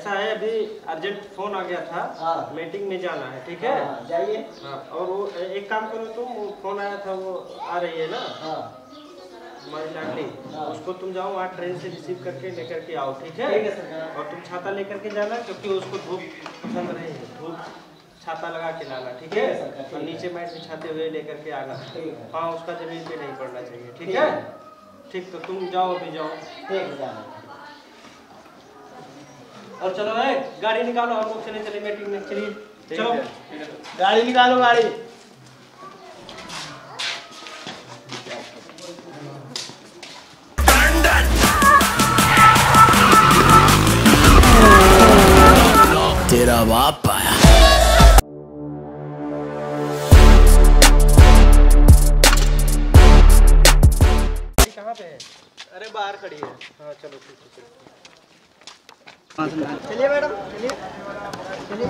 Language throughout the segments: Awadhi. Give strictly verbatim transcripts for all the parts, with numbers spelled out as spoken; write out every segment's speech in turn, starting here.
ऐसा है, अभी अर्जेंट फोन आ गया था, हाँ। मीटिंग में जाना है, ठीक है? हाँ, जाइए। हाँ, और वो ए-, एक काम करो तुम, वो फोन आया था, वो आ रही है ना? हाँ। हमारी लाडली, हाँ। उसको तुम जाओ वहाँ ट्रेन से रिसीव करके लेकर के आओ, ठीक है? ठीक है सर, हाँ। और तुम छाता लेकर के जाना, क्योंकि उसको धूप पसंद नहीं है, धूप छाता लगा के लाना, ठीक है? ठीक है सर, ठीक और है। नीचे मैट बिछाते हुए लेकर के आना, ठीक है। पाँव उसका जमीन पे नहीं पड़ना चाहिए, ठीक ठीक है? है। ठीक, तो तुम जाओ, अभी जाओ। ठीक है, जाओ। और चलो, ए, गाड़ी निकालो, हम लोग चले, चले मीटिंग में, चलिए, ठीक चलो। है। गाड़ी निकालो, गाड़ी। तेरा बाप आया। कहाँ पे है? अरे, बाहर खड़ी है। हाँ, चलो, ठीक है, चलो। चलिए मैडम, चलिए, चलिए।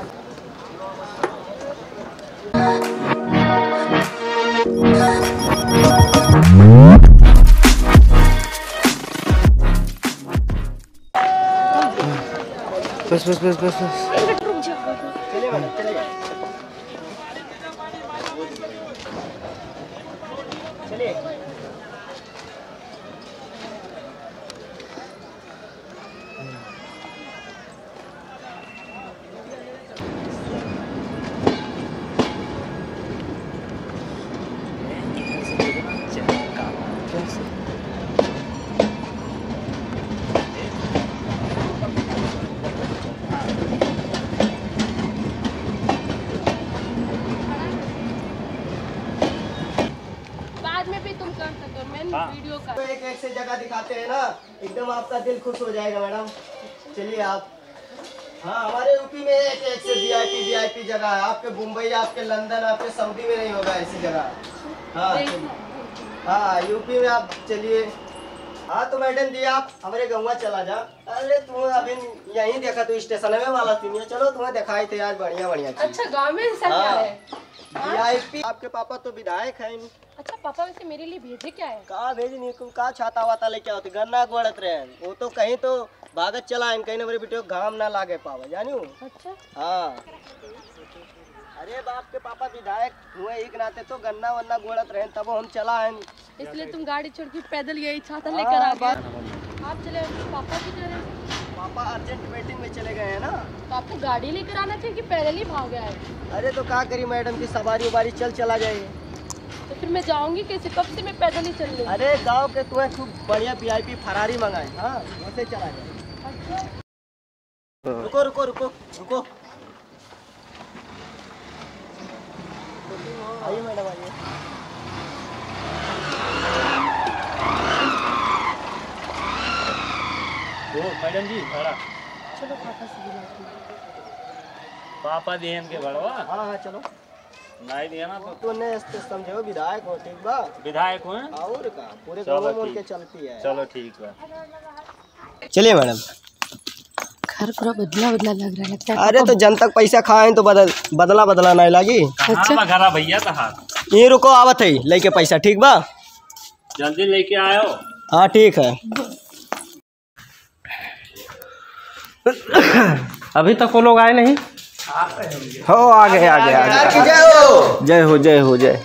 बस, बस, बस, बस, बस। चलिए मैडम, चलिए। चलिए। बाद में भी तुम कर सकते हो, मेन हाँ। वीडियो का। तो एक एक से जगह दिखाते हैं ना, एकदम आपका दिल खुश हो जाएगा मैडम। चलिए आप। हाँ, हमारे यूपी में एक एक से वीआईपी वीआईपी जगह है। आपके मुंबई, आपके लंदन, आपके सऊदी में नहीं होगा ऐसी जगह। हाँ, देखो। चलिए। हाँ, यूपी में आप चलिए। हाँ, तो मैडम जी, आप हमारे गौवा चला जा। अरे, तू अभी यहीं देखा, तू स्टेशन में वाला सीन है। चलो, तुम्हें दिखाई थे यार, बढ़िया, बढ़िया चीज। अच्छा, गाँव में ऐसा क्या हाँ। है? हाँ? वीआईपी। आपके पापा तो विधायक हैं। अच्छा, पापा वैसे मेरे लिए भेजे क्या है? का भेजनी, कुल का छाता वाता लेके आवत, गन्ना गोड़त रहे। वो तो कहीं तो भागत चला है, कहीं हमरे बेटे को घाम ना लागे पावे, जानियो? अच्छा। हाँ। अरे, बाप के पापा विधायक हुए, एक नाते तो गन्ना वन्ना गोड़त रहे, तब हम चला है। इसलिए तुम गाड़ी छोड़ के पैदल यही छाता हाँ, लेकर आ गए। बात आप चले गए, पापा किधर है? पापा अर्जेंट मीटिंग में चले गए हैं ना। तो आपको गाड़ी लेकर आना चाहिए कि पैदल ही भाग आए? अरे, तो का करी मैडम, की सवारी उबारी चल चला जाए। तो फिर मैं जाऊंगी कैसे? कब से मैं पैदल ही चल रही हूँ। अरे, गाँव के तुम्हें खूब बढ़िया वीआईपी फरारी मंगाए, हाँ, वैसे चला जाए। अच्छा। रुको, रुको, रुको, रुको। आइए मैडम, आइए। ओ मैडम जी, भाड़ा। चलो पापा से बुलाती हूँ। पापा दिए हमके भाड़वा? हाँ, हाँ, चलो। नहीं दिया ना तो। तू ने समझो, विधायक हो, ठीक बा? विधायक हो? और का, पूरे गाँव में उनके चलती है। चलो, ठीक बा। चलिए मैडम। घर पूरा बदला बदला लग रहा है, लगता है अरे पापा तो जनता के पैसा खाए तो बदल, बदला बदला नहीं लागी। अच्छा। कहाँ बा घरा भैया तहार? ये रुको, आवत है लेके पैसा, ठीक बा? जल्दी लेके आयो। हाँ, ठीक है। अभी तक वो लोग आए नहीं। हो, आ गए, आ गए, आ गए। सरकार की जय हो। जय हो, जय हो, जय।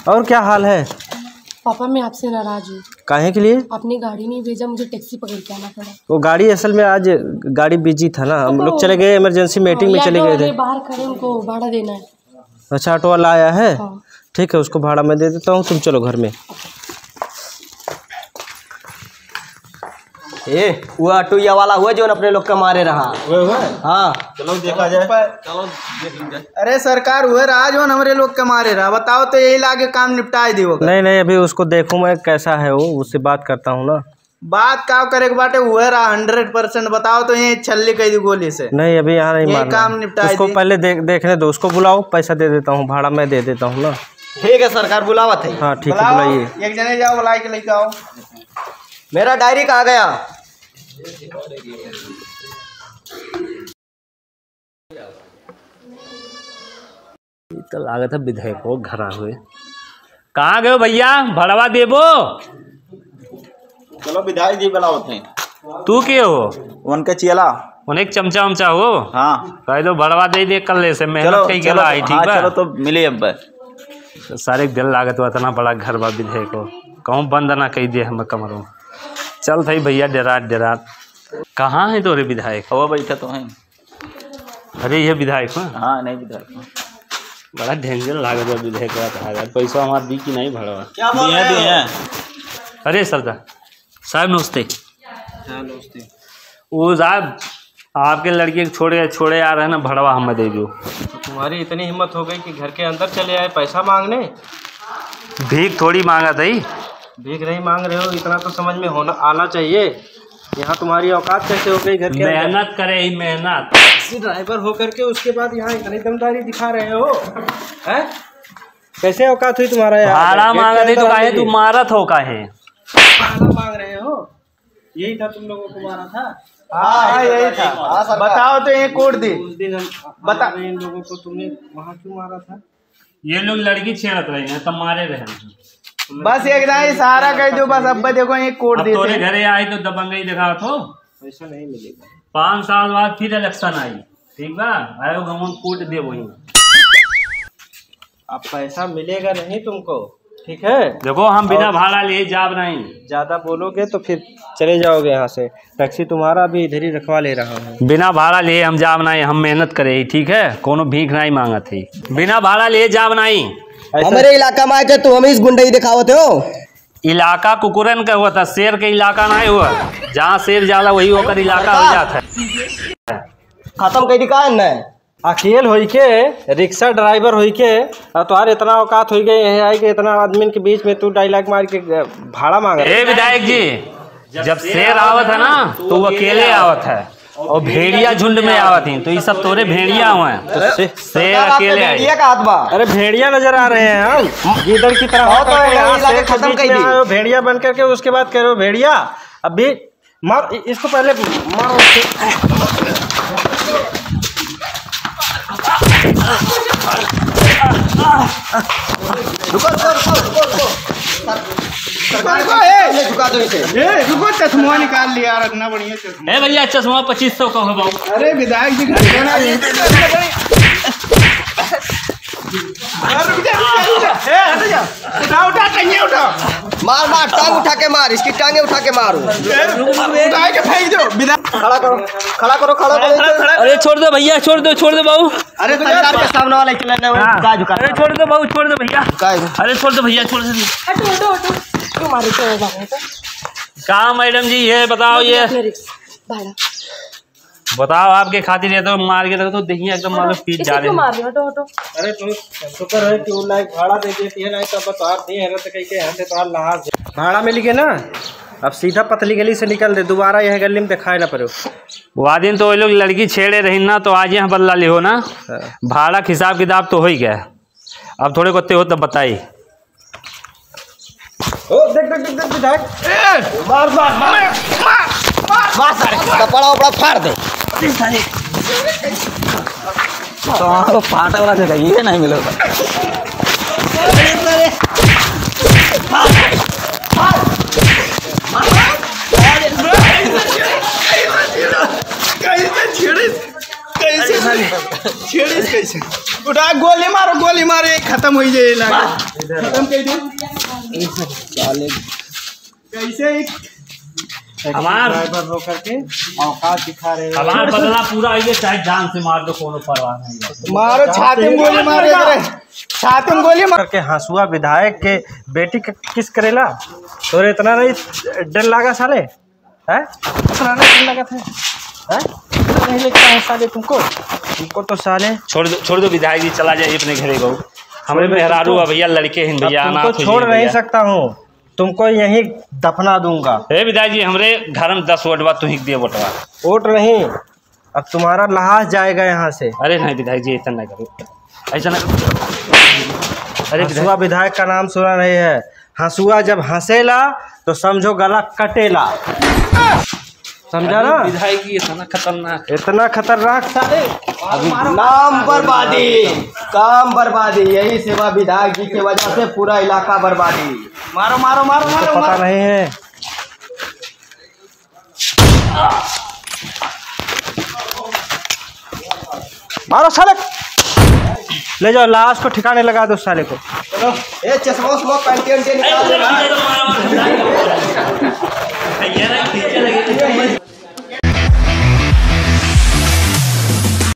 और क्या हाल है? पापा, मैं आपसे नाराज हूँ। काहे के लिए? आपने गाड़ी नहीं भेजा, मुझे टैक्सी पकड़ के आना पड़ा। वो गाड़ी असल में आज गाड़ी बिजी था ना, हम लोग ओहो। चले गए, इमरजेंसी मीटिंग में हाँ, चले ऑटो गए वाले थे। बाहर खड़े, उनको भाड़ा देना है। अच्छा, ऑटो वाला आया है? हाँ। ठीक है, उसको भाड़ा मैं दे देता हूँ, तुम चलो घर में। ए, वो ऑटोया वाला हुआ जो अपने लोग के मारे रहा। वो हुआ? हाँ। चलो देखा जाए। चलो देख लीजिए। अरे सरकार, हुए रहा जो हमरे लोग के मारे रहा। बताओ तो यही लागे काम निपटाए दी होगा। नहीं, नहीं, अभी उसको देखूँ मैं कैसा है वो, उससे बात करता हूँ ना। बात का करे के बाटे, हुए रहा हंड्रेड परसेंट। बताओ तो ये छल्ली कह दी गोली से। नहीं, अभी यहाँ नहीं ये मारना। काम निपटाए उसको दी। पहले देख, देखने दो, उसको बुलाओ, पैसा दे देता हूँ, भाड़ा मैं दे देता हूँ ना। ठीक है सरकार, बुलावत है। हाँ, ठीक है, बुलाओ, बुलाइए। एक जने जाओ, बुला के लेके आओ। मेरा डायरी कहाँ गया? ई तो लागत है विधायको घरा हुए। कहाँ गयो भैया, भड़वा देबो? चलो विधायक जी बुलावत हैं। तू के हो? उनके चेला। उन्हें चमचा उमचा हो? हाँ। कह दो भड़वा दे दे कल से, मेहनत चलो, कई चलो, कला है, ठीक हाँ, बा? चलो तो मिले अब। सारे के दिल लागत बा, इतना बड़ा घर बा विधायक को, कहूँ बंद ना कही दे हम कमरों। चल थई भैया डेरात डेरात। कहाँ है तोरे विधायक? वो बैठे तो हैं। अरे ये विधायक, हाँ? हाँ, नहीं विधायक, हाँ। बड़ा डेंजर लागत बा विधायक का, पैसा हमार दी कि नहीं भड़वा? क्या बात दिए, है? दिए। अरे सरदा साहब नमस्ते। हाँ, नमस्ते। वो साहब, आपके लड़के के छोड़े, छोड़े आ रहे हैं ना, भड़वा हमें दे दो। तो तुम्हारी इतनी हिम्मत हो गई कि घर के अंदर चले आए, पैसा मांगने? भीख थोड़ी मांगा था ही। भीख नहीं मांग रहे हो, इतना तो समझ में होना, आना चाहिए। यहाँ तुम्हारी औकात कैसे हो गई घर के अंदर? मेहनत करे ही, मेहनत। टैक्सी ड्राइवर होकर के उसके बाद यहाँ इतनी दमदारी दिखा रहे हो, हैं? कैसे औकात हुई तुम्हारा यहाँ? भाड़ा मांगा था तो काहे तू मारत हो काहे? भाड़ा मांग रहे हो? यही था तुम लोगों को मारा था? हाँ, हाँ, यही था। हाँ, सरकार। बताओ तो ये कोड दी। उस दिन हम, बता। हमारे इन लोगों को तुमने वहाँ क्यों मारा था? ये लोग लड़की छेड़त रहे हैं, तब मारे रहे हैं। बस एक दाई इशारा कर दो, बस अब देखो ये कोड अब दी तोरे थे। घरे आई तो दबंगई दिखावत हो। पैसा नहीं मिलेगा। पाँच साल बाद फिर इलेक्शन आई, ठीक बा? आयो गमन कोड दे वही। अब पैसा मिलेगा नहीं तुमको, ठीक है? देखो, हम बिना और भाड़ा लिए जाब नहीं। ज्यादा बोलोगे तो फिर चले जाओगे यहाँ से। टैक्सी तुम्हारा अभी इधर ही रखवा ले रहा हूँ। बिना भाड़ा लिए हम जाब नहीं, हम मेहनत करे ही, ठीक है? कोनो भीख नहीं मांगत ही। बिना भाड़ा लिए जाब नहीं। ऐसा हमरे इलाका में आके तू हमें इस गुंडई दिखावत हो। इलाका कुकुरन का हुआ था, शेर के इलाका नहीं हुआ। जहाँ शेर जाला वही ओकर इलाका हो जात है। खत्म कर दी का न? अकेल होई के, रिक्शा ड्राइवर होई के, और तोहार इतना औकात होई गई है कि इतना आदमी के बीच में तू डायलॉग मार के भाड़ा मांग रहे। ए विधायक जी, जब शेर आवत है ना तो वो अकेले आवत है और भेड़िया झुंड में आवत हैं, तो ये सब तोरे भेड़िया हुए हैं। तो शे-, शेर सरकार, आपके अकेले आए। भेड़िया का हाथ बा। अरे भेड़िया नजर आ रहे हैं हम, गीदड़ की तरह बहुत होकर के होएगा, यहाँ इलाके शेर के खत्म बीच कर में दी। आए हो, भेड़िया बन करके, उसके बाद कह रहे हो भेड़िया। अभी मार, इ-, इसको पहले मारो। रुको, रुको, रुको, रुको, रुको। सरकार को ए! पहले झुका दो इसे। ए, रुको, चश्मा निकाल लिया यार, इतना बढ़िया चश्मा। ए भैया, चश्मा पच्चीस सौ का हो बाबू। अरे विधायक जी, घर जाना है। अरे रुक जा, रुक जा, रुक जा। ए, हट जा। उठा, उठा, टांगे उठा। मार, मार, टांग उठा के मार, इसकी टांगे उठा के मारो। ए, उठा के फेंक दो, विधायक। खड़ा करो, खड़ा करो, खड़ा करो। अरे छोड़ दो भैया, छोड़ दो, छोड़ दो बाबू। अरे सरकार के सामने वाला चला ना, हाँ। झुका, झुका। अरे छोड़ दो बाबू, छोड़ दो भैया। झुका है। अरे छोड़ दो भैया, छोड़ दो। हटो, हटो, हटो। क्यों मारे, क्यों मारे? का मैडम जी, ये बताओ, ये अपने रिक्शा भाड़ा। बताओ, आपके खातिर ये तो मार के रख दो, देखिए एकदम मारो, पीट इसे जा रहे क्यों हैं। मार रहे हो? हटो, हटो। अरे, तुम शुक्र है कि वो लायक भाड़ा दे देती है, नहीं तो बस आप नहीं है, तो कहीं के यहाँ से तो आप लहास दे। भाड़ा मिल गया ना, अब सीधा पतली गली से निकल दे, दोबारा यह गली में दिखाई ना पड़ो। वो दिन तो वो लोग लड़की छेड़े रही ना, तो आज यहाँ बदला लिहो ना। हाँ। भाड़ा के हिसाब किताब तो हो ही गया, अब थोड़े कोते हो तब बताई। ओ, देख, देख, देख, देख, विधायक। ए! मार, मार, मार। मार, मार, मार। मार सारे, कपड़ा उपड़ा फाड़ दे। तो फाटे वाला जगह ये नहीं मिलेगा। मार, मार। मार। कहीं से छेड़े। कैसे? छेड़िस कैसे? उठा, गोली मारो, गोली मारो, ये खत्म हो जाए ना। खत्म कर दे। साले। कैसे एक हमार ड्राइवर होकर के औकात दिखा रहे हो। हमार बदला पूरा आइए, चाहे जान से मार दो, कोनो परवाह नहीं है। मारो, छाती में गोली मारो, इधर है। छाती में गोली मार। करके हंसुआ विधायक के बेटी के किस करेला? तोरे इतना नहीं डर लागा साले? हैं? इतना नहीं लगा था? हैं? इतना नहीं लगता है साले तुमको? तुमको तो साले छोड़ दो, छोड़ दो विधायक जी, चला जाइए अपने घरे को। हमरे छोड़ दो मेहरारू तुमको। है भैया, लड़के हैं भैया, अब तुमको अनाथ हो छोड़ जाएंगे नहीं भैया। सकता हूँ, तुमको यहीं दफना दूंगा। ए विधायक जी, हमरे घर में दस वोट बा, तू ही दे वोटवा। वोट नहीं, अब तुम्हारा लहास जाएगा यहाँ से। अरे नहीं विधायक जी, ऐसा ना करो, ऐसा ना करो। अरे विधायक हंसुआ विधायक का नाम सुना नहीं है। हंसुआ जब हंसेला तो समझो गला कटेला। समझा ना? अरे विधायक जी, इतना खतरनाक। इतना खतरनाक साले। अभी नाम बर्बादी, काम बर्बादी। यही सेवा विधायक जी की वजह से पूरा इलाका बर्बादी। मारो, मारो, मारो, मारो, पता मारो। नहीं है। मारो साले, ले जाओ लाश को ठिकाने लगा दो साले को। ए, चश्मा उश्मा, पैंटी वैंटी निकाल दे भाई।